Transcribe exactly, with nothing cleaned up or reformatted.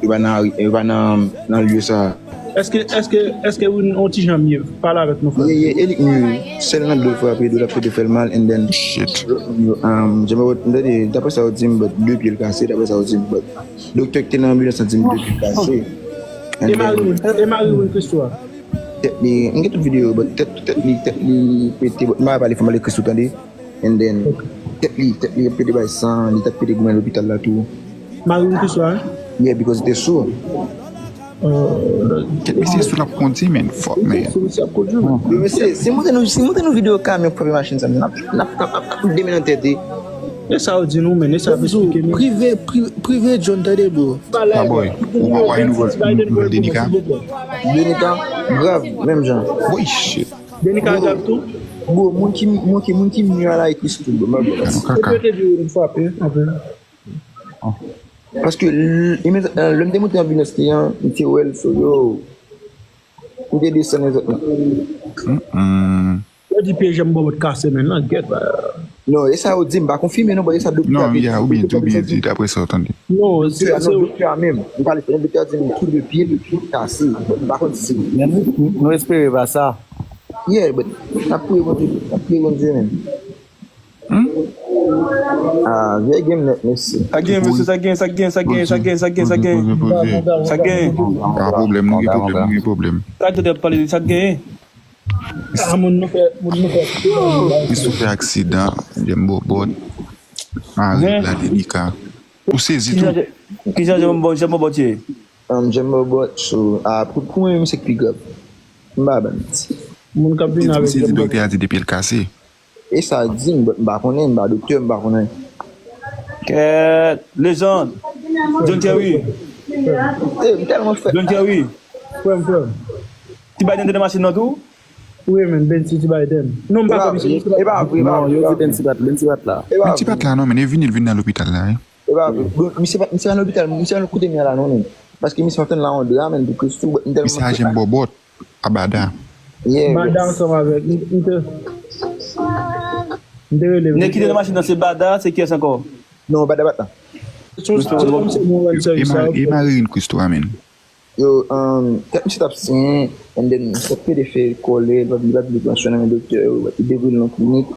Yo pa nan, yo pa nan, nan lye sa. Èske, èske, èske ou yon ti jan mye? Pale avèk nou, frè. Ye, ye, e li k mye. Sèl nan do l frape, do l ap pede fè l mal, and then. Shit. Um, Jean Bobot, m tande, daprè sa yo di m, but de pye l kase, daprè sa yo di m, but doktè ki te nan anbilans lan di m de pye l kase. And then. E mari Win, e mari Win Christo a? Tèt li, m gen tout videyo, but tèt, tèt li, tèt li pete, but m pa pale fò m pale Christo tande. And then, tèt li, tèt li ap pede bay san, li t ap pede goumen lopital la tou. Mari Win Christo a? Yeah, because li te sou. Kèt mesye sou l ap kondi, man. Fuck, man. Sou misye ap kondi, man. Yo, mesye, si monte nou, si monte nou videyo kamyon k frape machin sa, n ap, n ap, n ap, n ap demen nan tèt, wi. E sa yo di nou, men, e sa yo eksplike nou. Prive, pri-, prive John, tande, bro. Pabòy, ou pa wè nouvo, nouvo Denica? Denica, grav, menm jan. Woy, shit. Denica grav tou? Bro, moun ki, moun ki, moun ki mye a la, ekri sou tout, bro. Kaka. Epi yo te di yo frape, anpil. Paske l-, lè m te monte anbilans li an, m te wè l, so, yo, m te desann egzakteman. Yo di pye Jean Bobot kase, men nan gèt la. Non, e sa yo di, m pa konfime non, but e sa doktè a te di. Non, yeah, ou byen, ou byen di, daprè sa w tande. Non, se, se doktè a menm. M pale, doktè a di m tou de pye, de pye kase. M pa konn si se. Men nou, nou espere pa sa. Yeah, but n ap priye Bondye, n ap priye Bondye, men. Hmm? Ah, vye game nèt, mesye. Sa gen, mesye, sa gen, sa gen, sa gen, sa gen, sa gen, sa gen. Sa gen. Pa pwoblèm, nou gen pwoblèm, nou gen pwoblèm. Sa tande ap pale de sa gen. Ah, moun nou fè, moun nou fè. Li sou fè aksidan, Jean Bobot. Mari la Denica. Ou sezi tou. Kijan Jean Bobot, Jean Bobot ye? Um, Jean Bobot, so, ah, pou, pou mwen, misye k pi grav. M pa ban manti. Moun k ap vin avèk Jean Bobot. Doktè a di de pye l kase. E sa di m, but m pa konnen, m pa doktè, m pa konnen. Kèt, lejand. John Kerry. Eh, m tèlman fè. John Kerry. Frè m, frè m. Ti Biden te nan machin nan tou? Wi, men, Bensi Ti Biden. Non, m pa kwè misye. E pa vre, e pa vre. Non, yo di Bensi pa t, Bensi pa t la. Bensi pa t la, non, men yo vini, l vin nan lopital la, wi. E pa vre. Bon, misye pa, misye pa nan lopital, misye pa nan kote m ye a la, non, men. Paske misye pa fè n la yon dra, men, pou Christo, but m tèlman. Misye a Jean Bobot. Abada. Yeah, Bada ansanm avèk, m, m te, m te rele. Nèg ki te nan machin nan se Bada, se kiyès ankò? Non, Bada pa t la. Se, se, se, se, se, e, e Marilyn Christo a, men. Yo, um, kèk misye t ap siyen, and then, misye t ap pede fè kòlè, li pa t, li pa t vle pran swen nan men doktè yo, li devri l nan klinik.